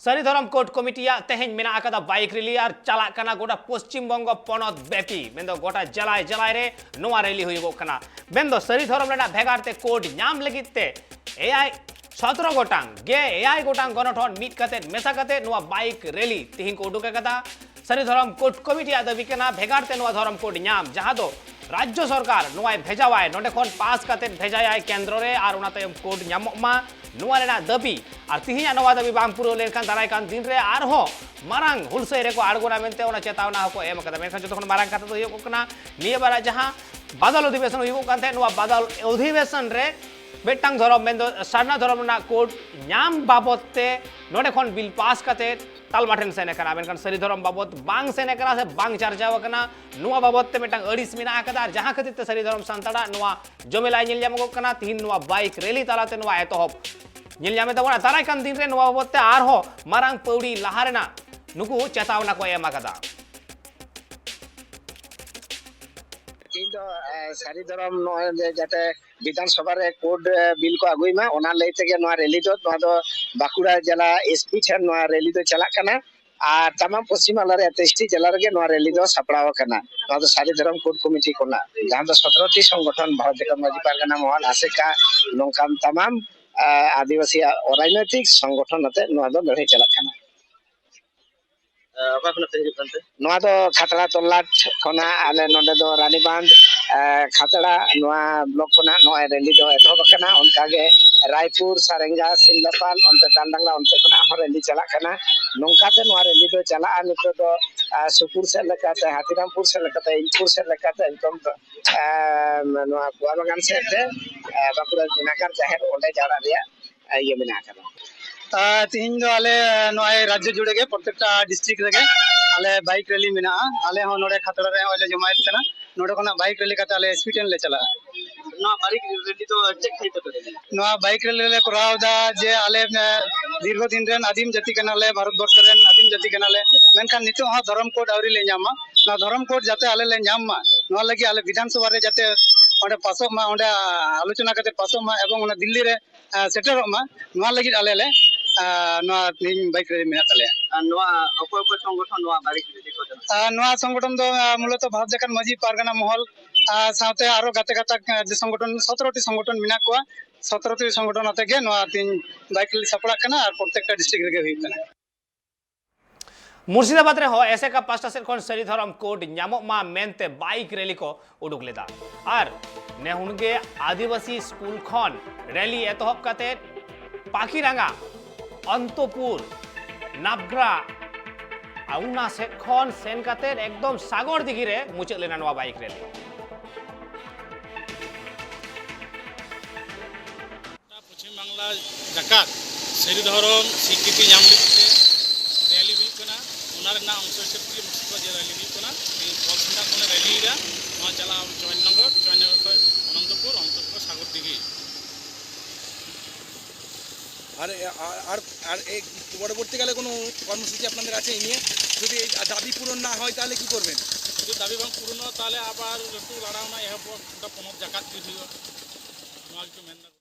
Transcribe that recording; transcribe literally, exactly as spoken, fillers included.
ᱥᱟᱹᱨᱤ ᱫᱷᱚᱨᱚᱢ ᱠᱳᱰ ᱠᱚᱢᱤᱴᱤᱭᱟᱜ ᱛᱮᱦᱮᱧ ᱢᱮᱱᱟᱜ ᱟᱠᱟᱫᱟ ᱵᱟᱭᱤᱠ ᱨᱮᱞᱤ ᱟᱨ ᱪᱟᱞᱟᱜ ᱠᱟᱱᱟ ᱜᱚᱴᱟ ᱯᱚᱥᱪᱤᱢ ᱵᱚᱝᱜᱚ ᱯᱚᱱᱚᱛ ᱵᱮᱯᱤ, ᱢᱮᱱᱫᱚ ᱜᱚᱴᱟ ᱡᱮᱞᱟᱭ ᱡᱮᱞᱟᱭ ᱨᱮ ᱱᱚᱣᱟ ᱨᱮᱞᱤ ᱦᱩᱭᱩᱜᱚᱜ ᱠᱟᱱᱟ᱾ ᱢᱮᱱᱫᱚ ᱥᱟᱹᱨᱤ ᱫᱷᱚᱨᱚᱢ ᱨᱮᱱᱟᱜ ᱵᱷᱮᱜᱟᱨ ᱛᱮ ᱠᱳᱰ ᱧᱟᱢ ᱞᱟᱹᱜᱤᱫ ᱛᱮ ᱮᱭᱟᱭ ᱥᱚᱛᱨᱚ ᱜᱚᱴᱟᱝ ᱜᱮ ᱮᱭᱟᱭ ᱜᱚᱴᱟᱝ ᱜᱚᱱᱚᱴᱷᱚᱱ ᱢᱤᱫ ᱠᱟᱛᱮ ᱢᱮᱥᱟ ᱠᱟᱛᱮ ᱱᱚᱣᱟ ᱵᱟᱭᱤᱠ ᱨᱮᱞᱤ ᱛᱤᱦᱤᱧ ᱠᱚ ᱩᱰᱩᱠ ᱟᱠᱟᱫᱟ᱾ ᱥᱟᱹᱨᱤ ᱫᱷᱚᱨᱚᱢ ᱠᱳᱰ ᱠᱚᱢᱤᱴᱤᱭᱟᱜ ᱫᱟᱹᱵᱤ ᱠᱟᱱᱟ ᱵᱷᱮᱜᱟᱨ ᱛᱮ ᱱᱚᱣᱟ ᱫᱷᱚᱨᱚᱢ ᱠᱳᱰ ᱧᱟᱢ, ᱡᱟᱦᱟᱸ ᱫᱚ ᱨᱟᱡᱽᱡᱚ ᱥᱚᱨᱠᱟᱨ ᱱᱚᱣᱟᱭ ᱵᱷᱮᱡᱟᱣᱟᱭ, ᱱᱚᱰᱮ ᱠᱷᱚᱱ ᱯᱟᱥ ᱠᱟᱛᱮ ᱵᱷᱮᱡᱟᱭᱟᱭ ᱠᱮᱱᱫᱨᱚ ᱨᱮ ᱟᱨ ᱚᱱᱟ ᱛᱟᱭᱚᱢ ᱠᱳᱰ ᱧᱟᱢᱚᱜ ᱢᱟ, ᱱᱚᱣᱟ ᱨᱮᱱᱟᱜ ᱫᱟᱹᱵᱤ᱾ ᱟᱨ ᱛᱤᱦᱤᱧᱟᱜ ᱱᱚᱣᱟ ᱫᱟᱹᱵᱤ ᱵᱟᱝ ᱯᱩᱨᱟᱹᱣ ᱞᱮᱱᱠᱷᱟᱱ ᱫᱟᱨᱟᱭ ᱠᱟᱱ ᱫᱤᱱ ᱨᱮ ᱟᱨᱦᱚᱸ ᱢᱟᱨᱟᱝ ᱦᱩᱞᱥᱟᱹᱭ ᱨᱮᱠᱚ ᱟᱬᱜᱚᱱᱟ ᱢᱮᱱᱛᱮ ᱚᱱᱟ ᱪᱮᱛᱟᱣᱱᱟ ᱦᱚᱸᱠᱚ ᱮᱢ ᱟᱠᱟᱫᱟ᱾ ᱢᱮᱱᱠᱷᱟᱱ ᱡᱚᱛᱚ ᱠᱷᱚᱱ ᱢᱟᱨᱟᱝ ᱠᱟᱛᱷᱟ ᱫᱚ ᱦᱩᱭᱩᱜ ᱠᱟᱱᱟ, ᱱᱤᱭᱟᱹ ᱵᱟᱨᱟᱜ ᱡᱟᱦᱟᱸ ᱵᱟᱫᱚᱞ ᱚᱫᱷᱤᱵᱮᱥᱚᱱ ᱦᱩᱭᱩᱜ ᱠᱟᱱ ᱛᱟᱦᱮᱸᱫ, ᱱᱚᱣᱟ ᱵᱟᱫᱚᱞ ᱚᱫᱷᱤᱵᱮᱥᱚᱱ ᱨᱮ ᱢᱤᱫᱴᱟᱝ ᱫᱷᱚᱨᱚᱢ, ᱢᱮᱱᱫᱚ ᱥᱟᱨᱱᱟ ᱫᱷᱚᱨᱚᱢ ᱨᱮᱱᱟᱜ ᱠᱳᱰ ᱧᱟᱢ ᱵᱟᱵᱚᱫ ᱛᱮ ᱱᱚᱰᱮ ᱠᱷᱚᱱ ᱵᱤᱞ ᱯᱟᱥ ᱠᱟᱛᱮ ᱛᱟᱞᱢᱟ ᱴᱷᱮᱱ ᱥᱮᱱ ᱟᱠᱟᱱᱟ, ᱢᱮᱱᱠᱷᱟᱱ ᱥᱟᱹᱨᱤ ᱫᱷᱚᱨᱚᱢ ᱵᱟᱵᱚᱫ ᱵᱟᱝ ᱥᱮᱱ ᱟᱠᱟᱱᱟ ᱥᱮ ᱵᱟᱝ ᱪᱟᱨᱪᱟᱣ ᱟᱠᱟᱱᱟ᱾ ᱱᱚᱣᱟ ᱵᱟᱵᱚᱫ ᱛᱮ ᱢᱤᱫᱴᱟᱝ ᱟᱹᱲᱤᱥ ᱢᱮᱱᱟᱜ ᱟᱠᱟᱫᱟ, ᱟᱨ ᱡᱟᱦᱟᱸ ᱠᱷᱟᱹᱛᱤᱨ ᱛᱮ ᱥᱟᱹᱨᱤ ᱫᱷᱚᱨᱚᱢ ᱥᱟᱱᱛᱟᱲᱟᱜ ᱱᱚᱣᱟ ᱡᱚᱢᱮᱞᱟᱭ ᱧᱮᱞ ᱧᱟᱢᱚᱜᱚᱜ ᱠᱟᱱᱟ, ᱛᱤᱦᱤᱧ ᱱᱚᱣᱟ ᱵᱟᱭᱤᱠ ᱨᱮᱞᱤ ᱛᱟᱞᱟᱛᱮ ᱱᱚᱣᱟ ᱮᱛᱚᱦᱚᱵ ᱧᱮᱞ ᱧᱟᱢᱮᱫ ᱛᱟᱵᱚᱱᱟ᱾ ᱫᱟᱨᱟᱭ ᱠᱟᱱ ᱫᱤᱱ ᱨᱮ ᱱᱚᱣᱟ ᱵᱟᱵᱚᱫ ᱛᱮ ᱟᱨᱦᱚᱸ ᱢᱟᱨᱟᱝ ᱯᱟᱹᱣᱲᱤ ᱞᱟᱦᱟ ᱨᱮᱱᱟᱜ ᱱᱩᱠᱩ ᱪᱮᱛᱟᱣᱱᱟ ᱠᱚ ᱮᱢ ᱟᱠᱟᱫᱟ᱾ ᱤᱧ ᱫᱚ, ᱮ, ᱥᱟᱹᱨᱤ ᱫᱷᱚᱨᱚᱢ ᱱᱚᱜᱼᱚᱭ ᱡᱮ ᱡᱟᱛᱮ ᱵᱤᱫᱷᱟᱱ ᱥᱚᱵᱷᱟ ᱨᱮ ᱠᱳᱰ, ᱮ, ᱵᱤᱞ ᱠᱚ ᱟᱹᱜᱩᱭ ᱢᱟ, ᱚᱱᱟ ᱞᱟᱹᱭ ᱛᱮᱜᱮ ᱱᱚᱣᱟ ᱨᱮᱞᱤ ᱫᱚ, ᱱᱚᱣᱟ ᱫᱚ ᱵᱟᱸᱠᱩᱲᱟ ᱡᱮᱞᱟ ᱮᱥ ᱯᱤ ᱴᱷᱮᱱ ᱱᱚᱣᱟ ᱨᱮᱞᱤ ᱫᱚ ᱪᱟᱞᱟᱜ ᱠᱟᱱᱟ᱾ ᱟᱨ ᱛᱟᱢᱟᱢ ᱯᱚᱥᱪᱤᱢ ᱵᱟᱝᱞᱟ ᱨᱮᱭᱟᱜ ᱛᱮᱭᱤᱥ ᱴᱤ ᱡᱮᱞᱟ ᱨᱮᱜᱮ ᱱᱚᱣᱟ ᱨᱮᱞᱤ ᱫᱚ ᱥᱟᱯᱲᱟᱣ ᱟᱠᱟᱱᱟ᱾ ᱱᱚᱣᱟ ᱫᱚ ᱥᱟᱹᱨᱤ ᱫᱷᱚᱨᱚᱢ ᱠᱳᱰ ᱠᱚᱢᱤᱴᱤ ᱠᱷᱚᱱᱟᱜ, ᱡᱟᱦᱟᱸ ᱫᱚ ᱥᱚᱛᱨᱚ ᱴᱤ ᱥᱚᱝᱜᱚᱴᱷᱚᱱ, ᱵᱷᱟᱨᱚᱛ ᱡᱟᱠᱟᱛ ᱢᱟᱹᱡᱷᱤ ᱯᱟᱨᱜᱟᱱᱟ ᱢᱚᱦᱚᱞ, ᱟᱥᱮᱠᱟ, ᱱᱚᱝᱠᱟᱱ ᱛᱟᱢᱟᱢ, ᱮ, ᱟᱹᱫᱤᱵᱟᱹᱥᱤ ᱨᱟᱡᱽᱱᱳᱭᱛᱤᱠ ᱥᱚᱝᱜᱚᱴᱷᱚᱱ ᱟᱛᱮ ᱱᱚᱣᱟ ᱫᱚ ᱞᱟᱹᱲᱦᱟᱹᱭ ᱪᱟᱞᱟᱜ ᱠᱟᱱᱟ᱾ ᱮ, ᱚᱠᱟ ᱠᱷᱚᱱᱟᱜ ᱯᱮ ᱦᱤᱡᱩᱜ ᱠᱟᱱᱛᱮ? ᱱᱚᱣᱟ ᱫᱚ ᱠᱷᱟᱛᱲᱟ ᱛᱚᱞᱞᱟᱴ ᱠᱷᱚᱱᱟᱜ, ᱟᱞᱮ ᱱᱚᱰᱮ ᱫᱚ ᱨᱟᱱᱤᱵᱟᱸᱫᱷ, ᱮ, ᱠᱷᱟᱛᱲᱟ ᱱᱚᱣᱟ ᱵᱞᱚᱠ ᱠᱷᱚᱱᱟᱜ ᱱᱚᱜᱼᱚᱭ ᱨᱮᱞᱤ ᱫᱚ ᱮᱛᱚᱦᱚᱵ ᱟᱠᱟᱱᱟ᱾ ᱚᱱᱠᱟᱜᱮ ᱨᱟᱭᱯᱩᱨ, ᱥᱟᱨᱮᱝᱜᱟ, ᱥᱤᱢᱞᱟᱯᱟᱞ, ᱚᱱᱛᱮ ᱛᱟᱞᱰᱟᱝᱞᱟ, ᱚᱱᱛᱮ ᱠᱷᱚᱱᱟᱜ ᱦᱚᱸ ᱨᱮᱞᱤ ᱪᱟᱞᱟᱜ ᱠᱟᱱᱟ᱾ ᱱᱚᱝᱠᱟᱛᱮ ᱱᱚᱣᱟ ᱨᱮᱞᱤ ᱫᱚ ᱪᱟᱞᱟᱜᱼᱟ᱾ ᱱᱤᱛᱚᱜ ᱫᱚ, ᱮ, ᱥᱩᱯᱩᱨ ᱥᱮᱫ ᱞᱮᱠᱟᱛᱮ, ᱦᱟᱛᱤᱨᱟᱢᱯᱩᱨ ᱥᱮᱫ ᱞᱮᱠᱟᱛᱮ, ᱤᱱᱫᱩᱨ ᱥᱮᱫ ᱞᱮᱠᱟᱛᱮ, ᱮᱠᱫᱚᱢ, ᱮ, ᱱᱚᱣᱟ ᱜᱳᱣᱟ ᱵᱟᱜᱟᱱ ᱥᱮᱫ ᱛᱮ, ᱮ, ᱵᱟᱸᱠᱩᱲᱟ ᱱᱟᱜᱟᱨ ᱡᱟᱦᱮᱨ, ᱚᱸᱰᱮ ᱡᱟᱣᱨᱟᱜ ᱨᱮᱭᱟᱜ ᱤᱭᱟᱹ ᱢᱮᱱᱟᱜ ᱟᱠᱟᱫᱟ᱾ ᱟᱨ ᱛᱤᱦᱤᱧ ᱫᱚ ᱟᱞᱮ ᱱᱚᱜᱼᱚᱭ ᱨᱟᱡᱽᱡᱚ ᱡᱩᱲᱮ ᱜᱮ ᱯᱨᱚᱛᱮᱠᱴᱟ ᱰᱤᱥᱴᱨᱤᱠᱴ ᱨᱮᱜᱮ ᱟᱞᱮ ᱵᱟᱭᱤᱠ ᱨᱮᱞᱤ ᱢᱮᱱᱟᱜᱼᱟ᱾ ᱟᱞᱮ ᱦᱚᱸ ᱱᱚᱰᱮ ᱠᱷᱟᱛᱲᱟ ᱨᱮ ᱱᱚᱜᱼᱚᱭ ᱞᱮ ᱡᱚᱢᱟᱭᱮᱛ ᱠᱟᱱᱟ᱾ ᱱᱚᱰᱮ ᱠᱷᱚᱱᱟᱜ ᱵᱟᱭᱤᱠ ᱨᱮᱞᱤ ᱠᱟᱛᱮ ᱟᱞᱮ ᱮᱥ ᱯᱤ ᱴᱷᱮᱱ ᱞᱮ ᱪᱟᱞᱟᱜᱼᱟ᱾ ᱱᱚᱣᱟ ᱵᱟᱭᱤᱠ ᱨᱮᱞᱤ ᱫᱚ ᱪᱮᱫ ᱠᱷᱟᱹᱛᱤᱨ ᱛᱮᱯᱮ ᱨᱮᱞᱤ? ᱱᱚᱣᱟ ᱵᱟᱭᱤᱠ ᱨᱮᱞᱤ ᱞᱮ ᱠᱚᱨᱟᱣ ᱮᱫᱟ ᱡᱮ ᱟᱞᱮ, ᱮ, ᱫᱤᱨᱜᱷᱚ ᱫᱤᱱ ᱨᱮᱱ ᱟᱹᱫᱤᱢ ᱡᱟᱹᱛᱤ ᱠᱟᱱᱟᱞᱮ, ᱵᱷᱟᱨᱚᱛ ᱵᱚᱨᱥᱚ ᱨᱮᱱ ᱟᱹᱫᱤᱢ ᱡᱟᱹᱛᱤ ᱠᱟᱱᱟᱞᱮ, ᱢᱮᱱᱠᱷᱟᱱ ᱱᱤᱛᱚᱜ ᱦᱚᱸ ᱫᱷᱚᱨᱚᱢ ᱠᱳᱰ ᱟᱹᱣᱨᱤ ᱞᱮ ᱧᱟᱢᱟ᱾ ᱱᱚᱣᱟ ᱫᱷᱚᱨᱚᱢ ᱠᱳᱰ ᱡᱟᱛᱮ ᱟᱞᱮ ᱞᱮ ᱧᱟᱢ ᱢᱟ, ᱱᱚᱣᱟ ᱞᱟᱹᱜᱤᱫ ᱟᱞᱮ ᱵᱤᱫᱷᱟᱱ ᱥᱚᱵᱷᱟ ᱨᱮ ᱡᱟᱛᱮ ᱚᱸᱰᱮ ᱯᱟᱥᱚᱜ ᱢᱟ, ᱚᱸᱰᱮ ᱟᱞᱳᱪᱚᱱᱟ ᱠᱟᱛᱮ ᱯᱟᱥᱚᱜ ᱢᱟ ᱮᱵᱚᱝ ᱚᱱᱟ ᱫᱤᱞᱞᱤ ᱨᱮ ᱮ, ᱥᱮᱴᱮᱨᱚᱜ ᱢᱟ, ᱱᱚᱣᱟ ᱞᱟᱹᱜᱤᱫ ᱟᱞᱮ ᱞᱮ, ᱟᱨ ᱱᱚᱣᱟ ᱛᱮᱦᱮᱧ ᱵᱟᱭᱤᱠ ᱨᱮᱞᱤ ᱢᱮᱱᱟᱜ ᱛᱟᱞᱮᱭᱟ᱾ ᱟᱨ ᱱᱚᱣᱟ ᱚᱠᱚᱭ ᱚᱠᱚᱭ ᱥᱚᱝᱜᱚᱴᱷᱚᱱ ᱱᱚᱣᱟ ᱵᱟᱭᱤᱠ ᱨᱮᱞᱤ ᱠᱚ ᱪᱟᱞᱟᱜᱼᱟ? ᱟᱨ ᱱᱚᱣᱟ ᱥᱚᱝᱜᱚᱴᱷᱚᱱ ᱫᱚ, ᱟᱨ, ᱢᱩᱞᱚᱛᱚ ᱵᱷᱟᱵᱽ ᱡᱟᱠᱟᱛ ᱢᱟᱹᱡᱷᱤ ᱯᱟᱨᱜᱟᱱᱟ ᱢᱚᱦᱚᱞ, ᱟᱨ ᱥᱟᱶᱛᱮ ᱟᱨᱚ ᱜᱟᱛᱮ ᱜᱟᱛᱟᱠ, ᱟᱨ, ᱡᱮ ᱥᱚᱝᱜᱚᱴᱷᱚᱱ, ᱥᱚᱛᱨᱚ ᱴᱤ ᱥᱚᱝᱜᱚᱴᱷᱚᱱ ᱢᱮᱱᱟᱜ ᱠᱚᱣᱟ᱾ ᱥᱚᱛᱨᱚ ᱴᱤ ᱥᱚᱝᱜᱚᱴᱷᱚᱱ ᱟᱛᱮ ᱜᱮ ᱱᱚᱣᱟ ᱛᱮᱦᱮᱧ ᱵᱟᱭᱤᱠ ᱨᱮᱞᱤ ᱥᱟᱯᱲᱟᱜ ᱠᱟᱱᱟ ᱟᱨ ᱯᱨᱚᱛᱮᱠᱴᱟ ᱰᱤᱥᱴᱨᱤᱠᱴ ᱨᱮᱜᱮ ᱦᱩᱭᱩᱜ ᱠᱟᱱᱟ᱾ ᱢᱩᱨᱥᱤᱫᱟᱵᱟᱫᱽ ᱨᱮᱦᱚᱸ ᱮᱥᱮᱠᱟ ᱯᱟᱥᱴᱟ ᱥᱮᱫ ᱠᱷᱚᱱ ᱥᱟᱹᱨᱤ ᱫᱷᱚᱨᱚᱢ ᱠᱳᱰ ᱧᱟᱢᱚᱜ ᱢᱟ ᱢᱮᱱᱛᱮ ᱵᱟᱭᱤᱠ ᱨᱮᱞᱤ ᱠᱚ ᱩᱰᱩᱠ ᱞᱮᱫᱟ᱾ ᱟᱨ ᱱᱮᱦᱩᱱᱜᱮ ᱟᱹᱫᱤᱵᱟᱹᱥᱤ ᱥᱠᱩᱞ ᱠᱷᱚᱱ ᱨᱮᱞᱤ ᱮᱛᱚᱦᱚᱵ ᱠᱟᱛᱮ ᱯᱟᱠᱤᱨᱟᱸᱜᱟ, ᱚᱱᱛᱚᱯᱩᱨ, ᱱᱟᱵᱜᱽᱨᱟ, ᱚᱱᱟ ᱥᱮᱫ ᱠᱷᱚᱱ ᱥᱮᱱ ᱠᱟᱛᱮ ᱮᱠᱫᱚᱢ ᱥᱟᱜᱚᱨ ᱫᱤᱜᱷᱤ ᱨᱮ ᱢᱩᱪᱟᱹᱫ ᱞᱮᱱᱟ ᱱᱚᱣᱟ ᱵᱟᱭᱤᱠ ᱨᱮᱞᱤ᱾ ᱯᱚᱪᱷᱤᱢ ᱵᱟᱝᱞᱟ ᱡᱟᱠᱟᱛ ᱥᱟᱹᱨᱤ ᱫᱷᱚᱨᱚᱢ ᱥᱤᱠᱨᱤᱛᱤ ᱧᱟᱢ ᱞᱟᱹᱜᱤᱫ ᱛᱮ ᱨᱮᱞᱤ ᱦᱩᱭᱩᱜ ᱠᱟᱱᱟ᱾ ᱚᱱᱟ ᱨᱮᱱᱟᱜ ᱚᱝᱥᱚ ᱦᱤᱥᱟᱹᱵ ᱛᱮ ᱢᱩᱨᱥᱤᱫᱟᱵᱟᱫᱽ ᱡᱮᱞᱟ ᱨᱮᱞᱤ ᱦᱩᱭᱩᱜ ᱠᱟᱱᱟ᱾ ᱛᱮᱦᱮᱧ ᱯᱚᱞᱥᱤᱸᱫᱟ ᱠᱷᱚᱱ ᱨᱮᱞᱤ ᱮᱫᱟ᱾ ᱱᱚᱣᱟ ᱪᱟᱞᱟᱜᱼᱟ ᱪᱚᱭᱱᱚᱜᱚᱨ, ᱪᱚᱭᱱᱚᱜᱚᱨ ᱠᱷᱚᱱ ᱚᱱᱚᱱᱛᱚᱯᱩᱨ, ᱚᱱᱚᱱᱛᱚᱯᱩᱨ ᱠᱷᱚᱱ ᱥᱟᱜᱚᱨ ᱫᱤᱜᱷᱤ᱾ ᱟᱨ, ᱟᱨ, ᱟᱨ এই পরবর্তীকালে কোনো কর্মসূচি আপনাদের আছে এই নিয়ে? যদি এই দাবি পূরণ না হয়, তাহলে কি করবেন? যদি দাবি ᱵᱟᱝ ᱯᱩᱨᱩᱱᱚᱜᱼᱟ, ᱛᱟᱦᱚᱞᱮ ᱟᱵᱟᱨ ᱞᱟᱹᱴᱩ ᱞᱟᱲᱟᱣ ᱨᱮᱱᱟᱜ ᱮᱦᱚᱵᱚᱜᱼᱟ, ᱜᱚᱴᱟ ᱯᱚᱱᱚᱛ ᱡᱟᱠᱟᱛ ᱜᱮ ᱦᱩᱭᱩᱜᱼᱟ᱾ ᱱᱚᱣᱟ ᱜᱮᱠᱚ ᱢᱮᱱ ᱮᱫᱟ᱾